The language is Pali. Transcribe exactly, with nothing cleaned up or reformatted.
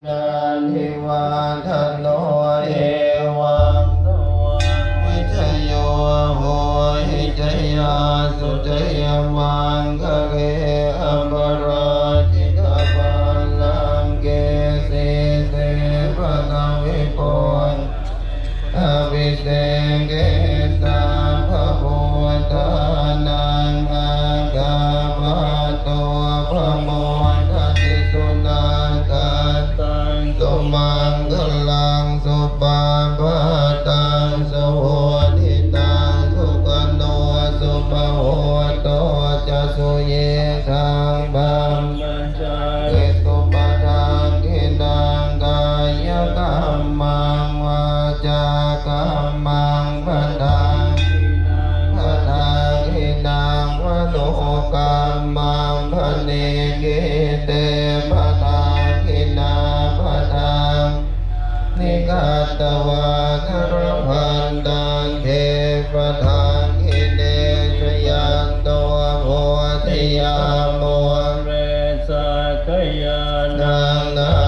nandivaḍḍhano, evaṃ tvaṃ vijayo hohi, jayassu jayamaṅgale, aparājitapallaṅke, sīse paṭhavipokkhare, abhiseke sabbabuddhānaṃ, aggappatto pamodati. Sunakkhattaṃ sumaṅgalaṃ, supabhātaṃ suhuṭṭhitaṃ, sukhaṇo sumuhutto ca, suyiṭṭhaṃ brahma- -cārisu. Padakkhiṇaṃ kāyakammaṃ, vācākammaṃ padakkhiṇaṃ, padakkhiṇaṃ manokammaṃ, paṇidhī te padakkhiṇā, padakkhiṇāni katvāna, labhantatthe padakkhiṇe. Jayanto bodhiyā mūle, sakyā